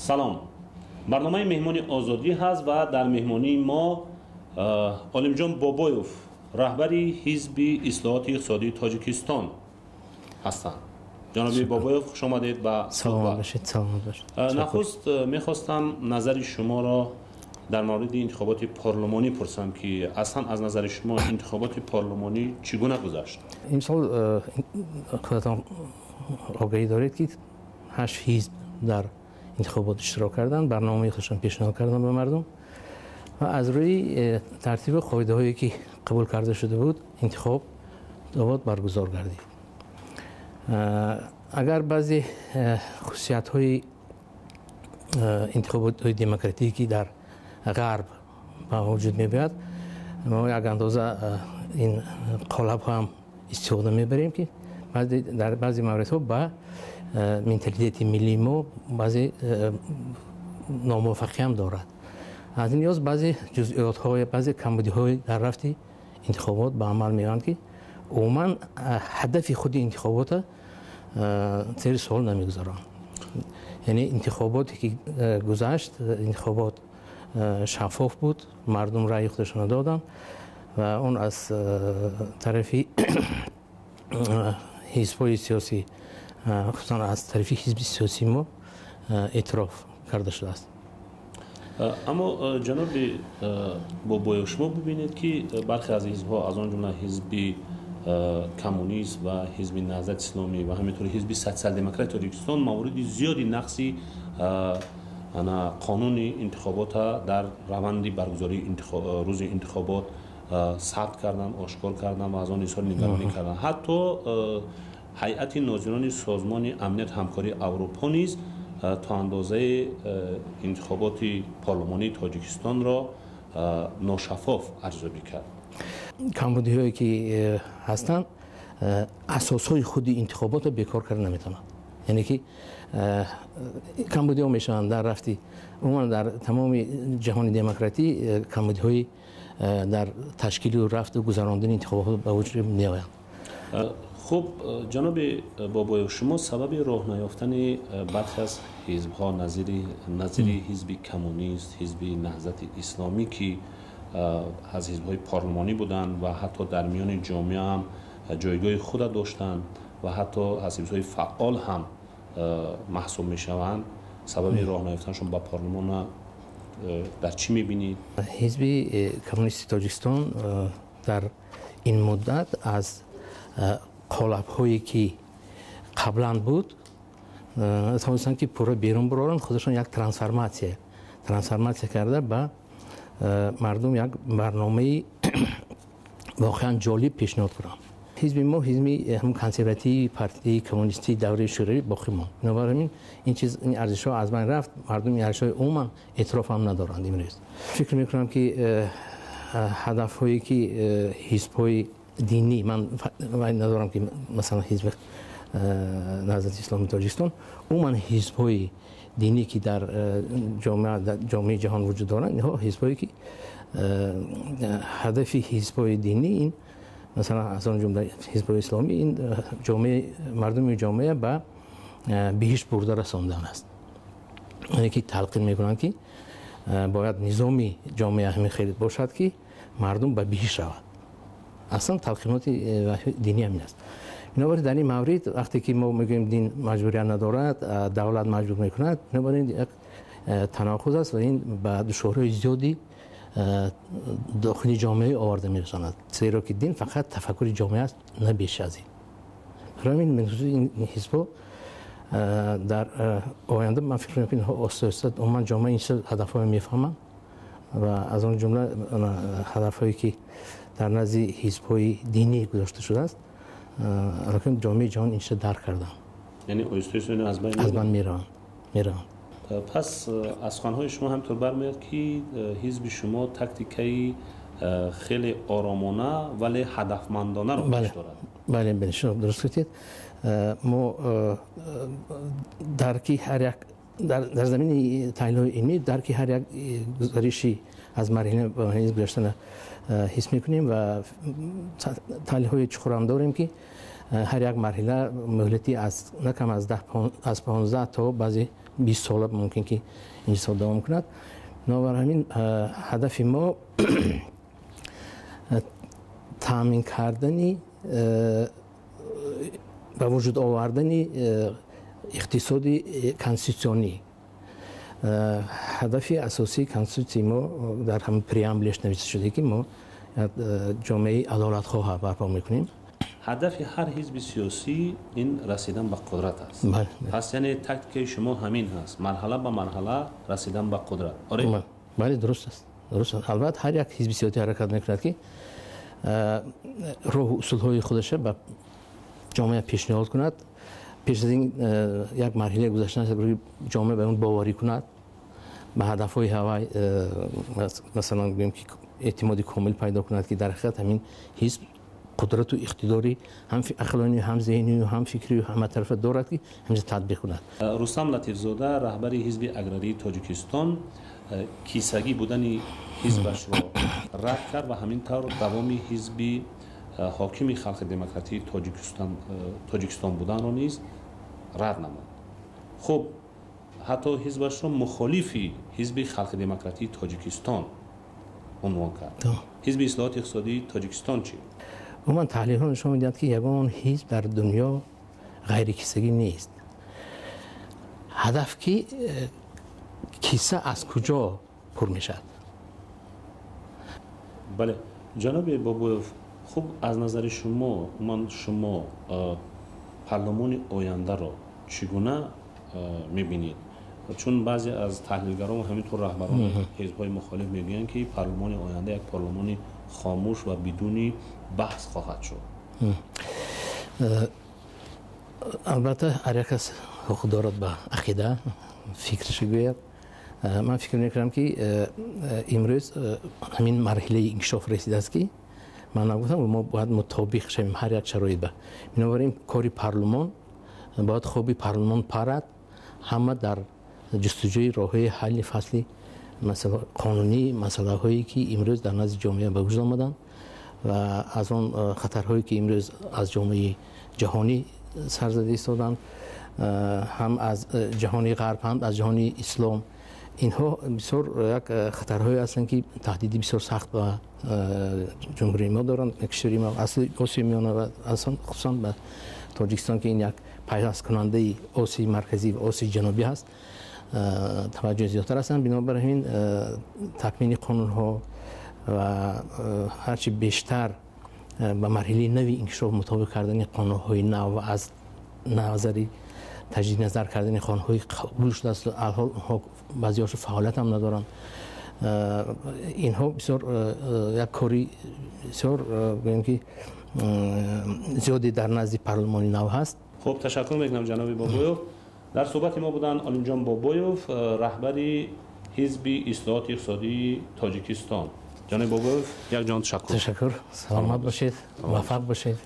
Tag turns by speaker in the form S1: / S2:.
S1: Салом, барномаи Меҳмони Озодӣ ҳаст ва дар меҳмонии мо Олимҷон Бобоев, раҳбари Ҳизби ислоҳоти иқтисодии Тоҷикистон ҳастанд. Ҷаноби Бобоев, хуш омадед ба
S2: Саломат бошед, саломат бошед.
S1: Нахуст мехостам назари шуморо дар мавриди интихоботи парлумонӣ пурсам, ки аслан аз назари шумо интихоботи парлумонӣ чӣ гуна гузашт?
S2: Имсол худатон огаҳӣ доред, ки ҳашт ҳизб дар интихобот иштирок карданд, барномаи худшон пешниҳод карданд ба мардум ва аз рӯи тартибу қоидаҳое, ки қабул карда шуда буд, интихобот баргузор гардид. Агар баъзе хусусиятҳои интихоботҳои демократӣ, ки дар ғарб ба вуҷуд мебиёяд, мо як андоза ин қолабҳо ҳам истифода мебарем, ки дар баъзе мавридҳо ба менталитети миллии мо баъзе номувофиқӣ ҳам дорад. Аз ин лиҳоз баъзе ҷузъиётҳо, баъзе камбудиҳои дар рафти интихобот ба амал меоянд, ки умуман ҳадафи худи интихобота зери суол намегузоранд. Яъне интихоботе, ки гузашт, интихобот шаффоф буд, мардум раъи худашонро доданд ва он аз тарафи ҳизбҳои сиёсӣ, хусусан аз тарафи ҳизби сиёсии мо эътироф карда шудааст.
S1: Аммо, ҷаноби Бобоев, шумо бибинед, ки бархе аз ҳизбҳо, аз он ҷумла Ҳизби Коммунист ва Ҳизби Наҳзати Исломӣ ва ҳаминтавр Ҳизби Социал-демократи Тоҷикистон, мавриди зиёди нақси қонуни интихобота дар раванди баргузории рӯзи интихобот сабт карданд, ошкор карданд ва аз он изҳори нигаронӣ карданд. Ҳатто ҳайати нозирони Созмони Амният Ҳамкории Аврупо низ то андозаи интихоботи парлумонии Тоҷикистонро ношаффоф арзёбӣ кард.
S2: Камбудиҳое, ки ҳастанд, асосҳои худи интихоботро бекор карда наметавонанд. Яъне ки камбудиҳо мешаванд дар рафти, умуман дар тамоми ҷаҳони демократӣ камбудиҳои дар ташкилу рафту гузарондани интихоботҳо ба вуҷуд меоянд.
S1: Хуб, ҷаноби Бобоев, шумо сабаби роҳ наёфтани бархе аз ҳизбҳо, назири Ҳизби Коммунист, Ҳизби Наҳзати Исломӣ, ки аз ҳизбҳои парлумонӣ буданд ва ҳатто дар миёни ҷомеа ҳам ҷойгоҳи худа доштанд ва ҳатто аз ҳизбҳои фаъол ҳам маҳсуб мешаванд, сабаби роҳ наёфтанашон ба парлумона дар чӣ мебинед?
S2: Ҳизби Коммунисти Тоҷикистон дар ин муддат аз қолабҳое, ки қаблан буд, тавонистанд, ки пурра берун бароранд, худашон як трансформатсия карда, ба мардум як барномаи воқеан ҷолиб пешниҳод кунанд. Ҳизби мо ҳизби ҳам консервативи партияи коммунистии давраи Шӯравӣ боқӣ монд. Бинобар ҳамин ин чиз, ин арзишҳо аз байн рафт. Мардум ин арзишҳои умуман эътироф ҳам надоранд имрӯз. Фикр мекунам, ки ҳадафҳое, ки ҳизбҳои динӣ, ман надорам, ки масалан Ҳизби Наҳзати Исломии Тоҷикистон, умуман ҳизбҳои динӣ, ки дар ҷомеа, дар ҷомеаи ҷаҳон вуҷуд доранд, инҳо ҳизбҳое, ки ҳадафи ҳизбҳои динӣ ин, масалан, аз он ҷумла ҳизбҳои исломӣ, ин ҷомеа, мардуми ҷомеа ба биҳишт бурда расондан аст. Яъне ки талқин мекунанд, ки бояд низоми ҷомеа ҳамин хел бошад, ки мардум ба биҳишт равад. Аслан талқиноти динӣ ҳамин аст. Бинобар дар ин маврид, вақте ки мо мегӯем, дин маҷбурият надорад, давлат маҷбур мекунад, бинобар ин як танақуз аст ва ин ба душвориҳои зиёди дохили ҷомеа оварда мерасонад, зеро ки дин фақат тафаккури ҷомеа аст, на беш аз ин. Барои ҳамин ин ҳизбҳо дар оянда, ман фикр мекунам, инҳо оҳиста оҳиста умуман ҷомеа ин ҳадафҳоро мефаҳманд ва аз он ҷумла ҳадафҳое, ки дар назди ҳизбҳои динӣ гузошта шудааст, аллакай ҷомеаи ҷаҳон ин чиза дарк карданд.
S1: Яъне оҳиста оҳиста аз байн
S2: аз байн мераванд, мераванд.
S1: Пас аз суханҳои шумо ҳаминтур бармеояд, ки ҳизби шумо тактикаи хеле оромона, вале ҳадафмандонаро пеш дорад.
S2: Бале, шумо дуруст гуфтед. Мо дарки ҳар як дар замини таҳлилҳои илмӣ дарки ҳар як гузариши аз марҳила ба марҳила гузаштана ҳис мекунем ва таҳлилҳои чуқурам дорем, ки Ҳар як марҳила муҳлати аз на кам аз 10, аз 15 то баъзе 20 сола мумкин ки ин чизҳо давом кунад. Бинобар ҳамин, ҳадафи мо таъмин кардани, ба вуҷуд овардани иқтисоди конститутсионӣ. Ҳадафи асосии конститутсияи мо дар ҳамин преамбулаш навишта шуда, ки мо ҷомеаи адолатхоҳа барпо мекунем.
S1: Ҳадафи ҳар ҳизби сиёсӣ ин расидан ба қудрат аст. Пас, яъне, тактикаи шумо ҳамин ҳаст: марҳала ба марҳала расидан ба қудрат, оре?
S2: Бале, дуруст аст, дуруст аст. Албатта, ҳар як ҳизби сиёсӣ ҳаракат мекунад, ки роҳу усулҳои худаша ба ҷомеа пешниҳод кунад. Пеш аз ин як марҳилаи гузаштан, ҷомеа ба он боварӣ кунад, ба ҳадафҳои ҳавай, масалан, гӯем ки эътимоди комил пайдо кунад, ки дар ҳақиқат ҳамин ҳизб қудрату иқтидори ҳам ақлонӣ, ҳам зеҳнию, ҳам фикрию ҳаматарафа дорад, ки ҳамиша татбиқ кунад.
S1: Рустам Латифзода, раҳбари Ҳизби аграрии Тоҷикистон, кисагӣ будани ҳизбашро рад кард ва ҳамин тавр давоми ҳизби ҳокими Халқи Демократии Тоҷикистон буданро низ рад намуд. Хуб, ҳатто ҳизбашро мухолифи Ҳизби Халқи Демократии Тоҷикистон унвон кард. Ҳизби ислоҳоти иқтисодии Тоҷикистон чӣ?
S2: Умуман, таҳлилҳо нишон медиҳанд, ки ягон ҳизб дар дунё ғайрикисагӣ нест. Ҳадаф ки киса аз куҷо пур мешавад.
S1: Бале, ҷаноби Бобоев, хуб, аз назари шумо, умуман, шумо парлумони ояндаро чӣ гуна мебинед? Чун баъзе аз таҳлилгарон ва ҳаминтур раҳбарони ҳизбҳои мухолиф мегӯянд, ки парлумони оянда як парлумони хомӯш ва бидуни баҳс хоҳад шуд.
S2: Албатта, ҳар як кас ҳуқуқ дорад ба ақида, фикраш гӯяд. Ман фикр мекунам, ки имрӯз ҳамин марҳилаи инкишоф расидааст, ки ман нагуфтам, мо бояд мутобиқ шавем ҳар як шароит ба. Бинобар ин, кори парлумон бояд, хоби парлумон парад, ҳама дар ҷустуҷӯи роҳҳои ҳалли фасли қонунии масъалаҳое, ки имрӯз дар назди ҷомеа ба вуҷуд омаданд ва аз он хатарҳое, ки имрӯз аз ҷомеаи ҷаҳонӣ сар зада истоданд, ҳам аз ҷаҳони ғарб, ҳам аз ҷаҳони ислом. Инҳо бисёр як хатарҳое ҳастанд, ки таҳдиди бисёр сахт ба ҷумҳурии мо доранд, кишвари мо, асли Осиёи Миёна ва хусусан ба Тоҷикистон, ки ин як пайвасткунандаи Осиёи Марказӣ ва Осиёи Ҷанубӣ ҳаст, таваҷҷӯҳи зиёдтар ҳастанд. Бинобар ҳамин, такмини қонунҳо ва ҳарчи бештар ба марҳилаи нави инкишоф мутобиқ кардани қонунҳои нав ва аз назари таҷдид назар кардани қонунҳои қабул шудааст, алҳол онҳо баъзеҳошо фаъолият ҳам надоранд, инҳо бисёр як кори бисёр, гӯем ки, зиёде дар назди парлумони нав ҳаст.
S1: Хуб, ташаккур мекунам, ҷаноби Бобоев. Дар суҳбати мо буданд Олимҷон Бобоев, раҳбари Ҳизби ислоҳоти иқтисодии Тоҷикистон. Ҷаноби Бобоев, як ҷон ташаккур.
S2: Ташаккур, саломат бошед, муваффақ бошед.